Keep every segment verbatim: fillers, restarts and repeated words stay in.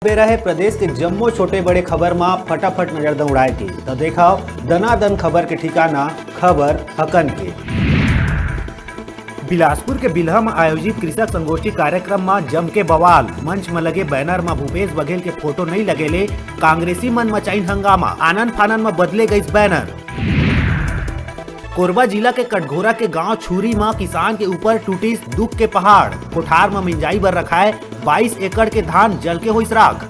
बेरा हे प्रदेश के जम्मो छोटे बड़े खबर मा फटाफट नजर दौड़ाए के। त देखव दनादन खबर के ठिकाना, खबर हकन के। बिलासपुर के बिल्हा म आयोजित कृषक संगोष्ठी कार्यक्रम म जम के बवाल। मंच म लगे बैनर म भूपेश बघेल के फोटो नइ लगे ले कांग्रेसी मन मचाइन हंगामा। आनन फानन म बदले गइस बैनर। कोरबा जिला के कटघोरा के गांव छुरी म किसान के ऊपर टूटिस दुख के पहाड़। कोठार म मिंजाई बर रखाए बाईस एकड़ के धान जल के होइस राख।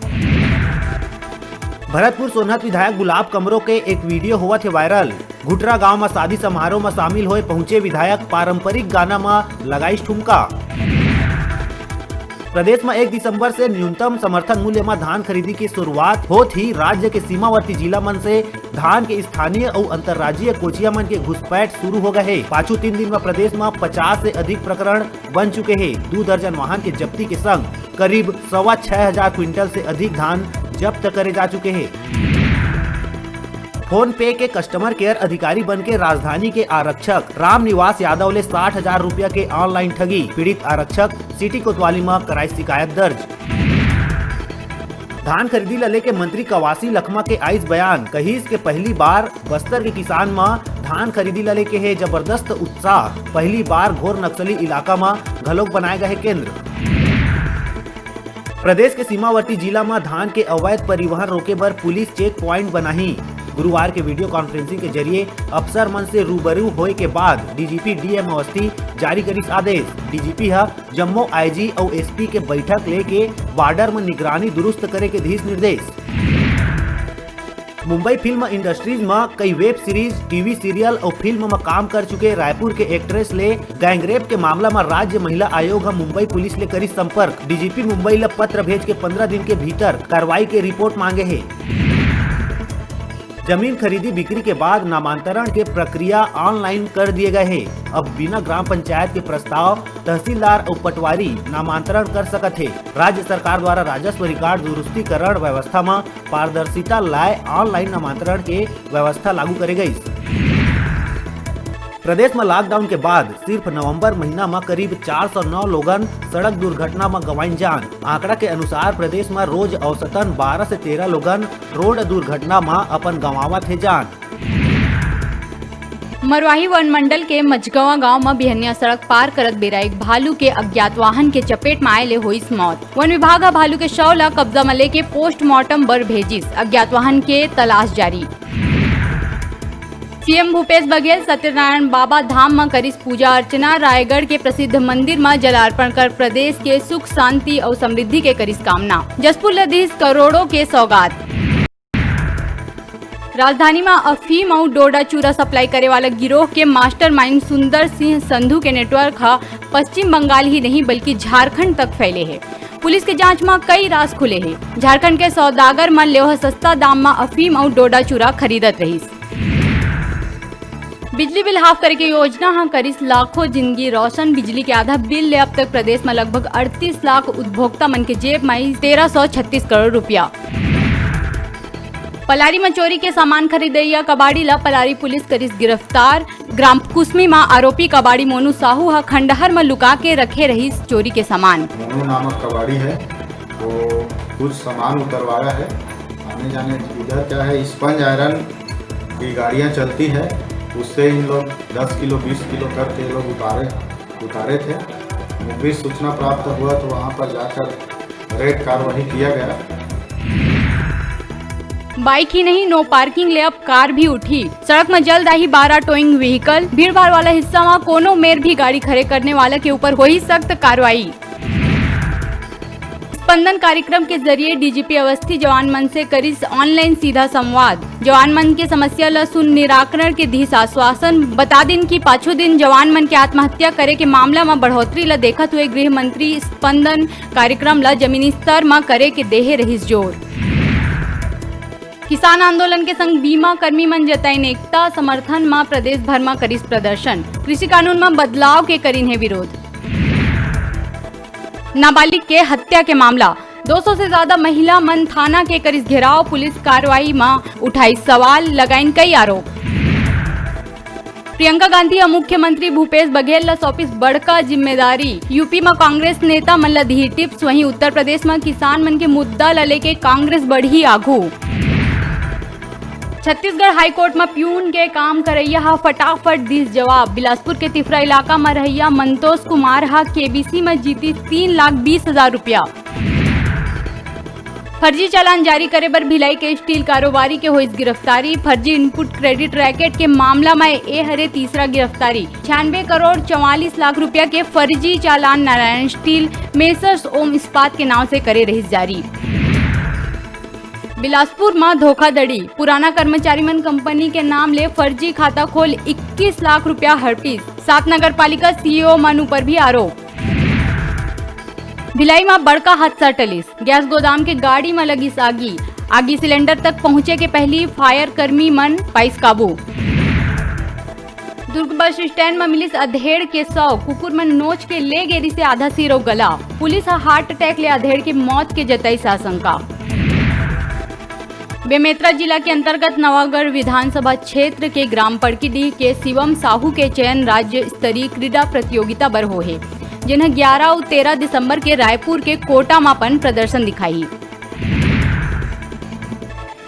भरतपुर सोनहत विधायक गुलाब कमरो के एक वीडियो होवत हे वायरल। घुटरा गांव म शादी समारोह म शामिल होए पहुंचे विधायक पारंपरिक गाना म लगाइस ठुमका। प्रदेश म एक दिसंबर से न्यूनतम समर्थन मूल्य म धान खरीदी के शुरुआत होत ही राज्य के सीमावर्ती जिला मन से धान के स्थानीय अउ अंतर्राज्यीय कोचिया मन के घुसपैठ शुरू हो गए हे। पाछू तीन दिन म प्रदेश म पचास से अधिक प्रकरण बन चुके हे। दू दर्जन वाहन के जब्ती के संग करीब सवा छह हजार क्विंटल से अधिक धान जब्त करे जा चुके हे। फोन पे के कस्टमर केयर अधिकारी बन के राजधानी के आरक्षक रामनिवास यादव ले साठ हजार रुपया के ऑनलाइन ठगी। पीड़ित आरक्षक सिटी कोतवाली म कराइस शिकायत दर्ज। धान खरीदी ल लेके मंत्री कवासी लखमा के आइस बयान, कहिस के पहली बार बस्तर के किसान म धान खरीदी ल लेके हे जबरदस्त उत्साह, पहली बार घोर नक्सली इलाका म घलोक बनाए गए हे केंद्र। प्रदेश के सीमावर्ती जिला म धान के अवैध परिवहन रोके बर पुलिस चेक प्वाइंट बनाही। गुरुवार के वीडियो कॉन्फ्रेंसिंग के जरिए अफसर मन से रूबरू होए के बाद डीजीपी डीएम अवस्थी जारी करिस आदेश। डीजीपी ह जम्मो आईजी अउ एसपी के बैठक लेके बॉर्डर म निगरानी दुरुस्त करे के दिस निर्देश। मुंबई फिल्म इंडस्ट्रीज म कई वेब सीरीज, टीवी सीरियल अउ फिल्म म काम कर चुके रायपुर के एक्ट्रेस ले गैंगरेप के मामला म राज्य महिला आयोग ह मुंबई पुलिस ले करिस संपर्क। डीजीपी मुंबई ल पत्र भेज के पंद्रह दिन के भीतर कार्रवाई के रिपोर्ट मांगे हे। जमीन खरीदी बिक्री के बाद नामांतरण के प्रक्रिया ऑनलाइन कर दिए गए हे। अब बिना ग्राम पंचायत के प्रस्ताव तहसीलदार अउ पटवारी नामांतरण कर सकत हे। राज्य सरकार द्वारा राजस्व रिकॉर्ड दुरुस्तीकरण व्यवस्था म पारदर्शिता लाए ऑनलाइन नामांतरण के व्यवस्था लागू करे गइस। प्रदेश म लॉकडाउन के बाद सिर्फ नवंबर महीना म करीब चार सौ नौ लोगन सड़क दुर्घटना म गंवाइन जान। आंकड़ा के अनुसार प्रदेश म रोज औसतन बारह से तेरह लोगन रोड दुर्घटना म अपन गंवावत हे जान। मरवाही वन मंडल के मझगवा गांव म बिहनिया सड़क पार करत बेरा एक भालू के अज्ञात वाहन के चपेट म आए ले होइस मौत। वन विभाग ह भालू के शव ल कब्जा म लेके पोस्टमार्टम बर भेजिस। अज्ञात वाहन के तलाश जारी। सीएम भूपेश बघेल सत्यनारायण बाबा धाम म करिस पूजा अर्चना। रायगढ़ के प्रसिद्ध मंदिर म जलार्पण कर प्रदेश के सुख, शांति अउ समृद्धि के करिस कामना। जशपुर ल दिस करोड़ों के सौगात। राजधानी म अफीम अउ डोडा चूरा सप्लाई करे वाला गिरोह के मास्टरमाइंड सुंदर सिंह संधू के नेटवर्क ह पश्चिम बंगाल ही नहीं बल्कि झारखंड तक फैले हे। पुलिस के जांच म कई राज खुले हे। झारखंड के सौदागर मन ले ओह सस्ता दाम म अफीम अउ डोडा चूरा खरीदत रहिस। बिजली बिल हाफ करे के योजना ह करिस लाखों जिंदगी रोशन। बिजली के आधा बिल ले अब तक प्रदेश म लगभग अड़तीस लाख उपभोक्ता मन के जेब म आइस तेरह सौ छत्तीस करोड़ रुपया। पलारी म चोरी के सामान खरीदइया कबाड़ी ल पलारी पुलिस करिस गिरफ्तार। ग्राम कुसमी म आरोपी कबाड़ी मोनू साहू ह खंडहर म लुका के रखे रहिस चोरी के सामान। मोनू नामक कबाड़ी है, वो कुछ सामान उतरवाया है। आने जाने इधर क्या है, स्पंज आयरन की गाड़ियाँ चलती है, उससे इन लोग दस किलो, बीस किलो करके ये लोग उतारे उतारे थे। मुखबिर सूचना प्राप्त हुआ तो वहाँ पर जाकर रेड कार्रवाई किया गया। बाइक ही नहीं, नो पार्किंग ले अब कार भी उठी। सड़क म जल्द आही बारह टोइंग व्हीकल। भीड़ भाड़ वाला हिस्सा म कोनो मेर भी गाड़ी खड़े करने वाला के ऊपर होही सख्त कार्रवाई। स्पंदन कार्यक्रम के जरिए डीजीपी अवस्थी जवान मन से करिस ऑनलाइन सीधा संवाद। जवान मन के समस्या ल सुन निराकरण के दिस आश्वासन। बता दिन कि पाछू दिन जवान मन के आत्महत्या करे के मामला म बढ़ोतरी ल देखत हुए गृह मंत्री स्पंदन कार्यक्रम ल जमीनी स्तर म करे के देहे रहिस जोर। किसान आंदोलन के संग बीमा कर्मी मन जताइन एकता, समर्थन म प्रदेश भर म करिस प्रदर्शन। कृषि कानून म बदलाव के करिन हे विरोध। नाबालिग के हत्या के मामला, दो सौ से ज्यादा महिला मन थाना के करिस घेराव, पुलिस कार्रवाई म उठाइस सवाल, लगाइन कई आरोप। प्रियंका गांधी ह मुख्यमंत्री भूपेश बघेल ल सौंपिस बड़का जिम्मेदारी। यूपी म कांग्रेस नेता मन ल दिही टिप्स, वहीं उत्तर प्रदेश म किसान मन के मुद्दा ल लेके कांग्रेस बढ़ही आघू। छत्तीसगढ़ हाईकोर्ट म प्यून के काम करइया ह फटाफट दिस जवाब। बिलासपुर के तिफरा इलाका म रहइया मंतोष कुमार ह केबीसी म जीतिस तीन लाख बीस हजार रुपया। फर्जी चालान जारी करे बर भिलाई के स्टील कारोबारी के होइस गिरफ्तारी। फर्जी इनपुट क्रेडिट रैकेट के मामला म ए हरे तीसरा गिरफ्तारी। छियानवे करोड़ चवालीस लाख रुपया के फर्जी चालान नारायण स्टील मेसर्स ओम इस्पात के नाव से करे रहिस जारी। बिलासपुर म धोखाधड़ी, पुराना कर्मचारी मन कंपनी के नाम ले फर्जी खाता खोल इक्कीस लाख रुपया हड़पिस। सात नगर पालिका सीईओ मन ऊपर भी आरोप। भिलाई म बड़का हादसा टलिस, गैस गोदाम के गाड़ी म लगिस आगी। आगी सिलेंडर तक पहुंचे के पहिली फायर कर्मी मन पाइस काबू। दुर्ग बस स्टैंड म मिलिस अधेड़ के शव, कुकुर मन नोच के ले गे रिहिसे आधा सिर अउ गला। पुलिस ह हार्ट अटैक ले अधेड़ के मौत के जताइस आशंका। बेमेतरा जिला के अंतर्गत नवागढ़ विधानसभा क्षेत्र के ग्राम पड़कीडीह के शिवम साहू के चयन राज्य स्तरीय क्रीड़ा प्रतियोगिता बर होहे, जेन ह ग्यारह अउ तेरह दिसंबर के रायपुर के कोटा म अपन प्रदर्शन दिखाही।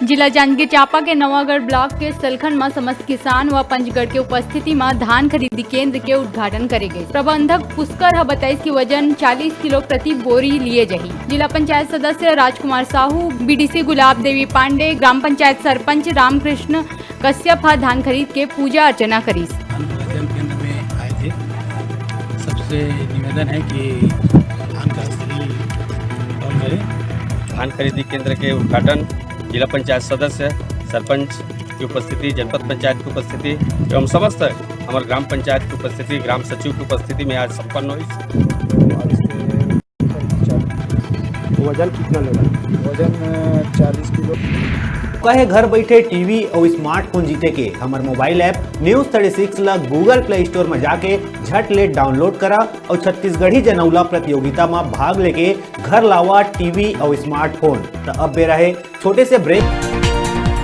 जिला जांजगीर चांपा के नवागढ़ ब्लॉक के सलखन म समस्त किसान व पंचगढ़ के उपस्थिति म धान खरीदी केंद्र के उद्घाटन करे गइस। प्रबंधक पुष्कर ह बताइस कि वजन चालीस किलो प्रति बोरी लिए जाही। जिला पंचायत सदस्य राजकुमार साहू, बीडीसी गुलाब देवी पांडे, ग्राम पंचायत सरपंच रामकृष्ण कश्यप ह धान खरीद के पूजा अर्चना करिस। धान खरीदन केंद्र में आए थे। सबसे निवेदन है कि धान का सही तौल करें। धान खरीदी केंद्र के उद्घाटन जिला पंचायत सदस्य, सरपंच की उपस्थिति, जनपद पंचायत की उपस्थिति एवं समस्त हमारे ग्राम पंचायत की उपस्थिति, ग्राम सचिव की उपस्थिति में आज संपन्न हुई। वजन कितना लेगा? वजन, अ, चालीस किलो। कहे घर बैठे टीवी अउ स्मार्टफोन जीते के हमर mobile app news thirty six ला Google Play Store में जाके झट ले डाउनलोड करा अउ छत्तीसगढ़ी जनौला प्रतियोगिता में भाग लेके घर लावा टीवी अउ स्मार्टफोन। त अब बेरा हे छोटे से ब्रेक।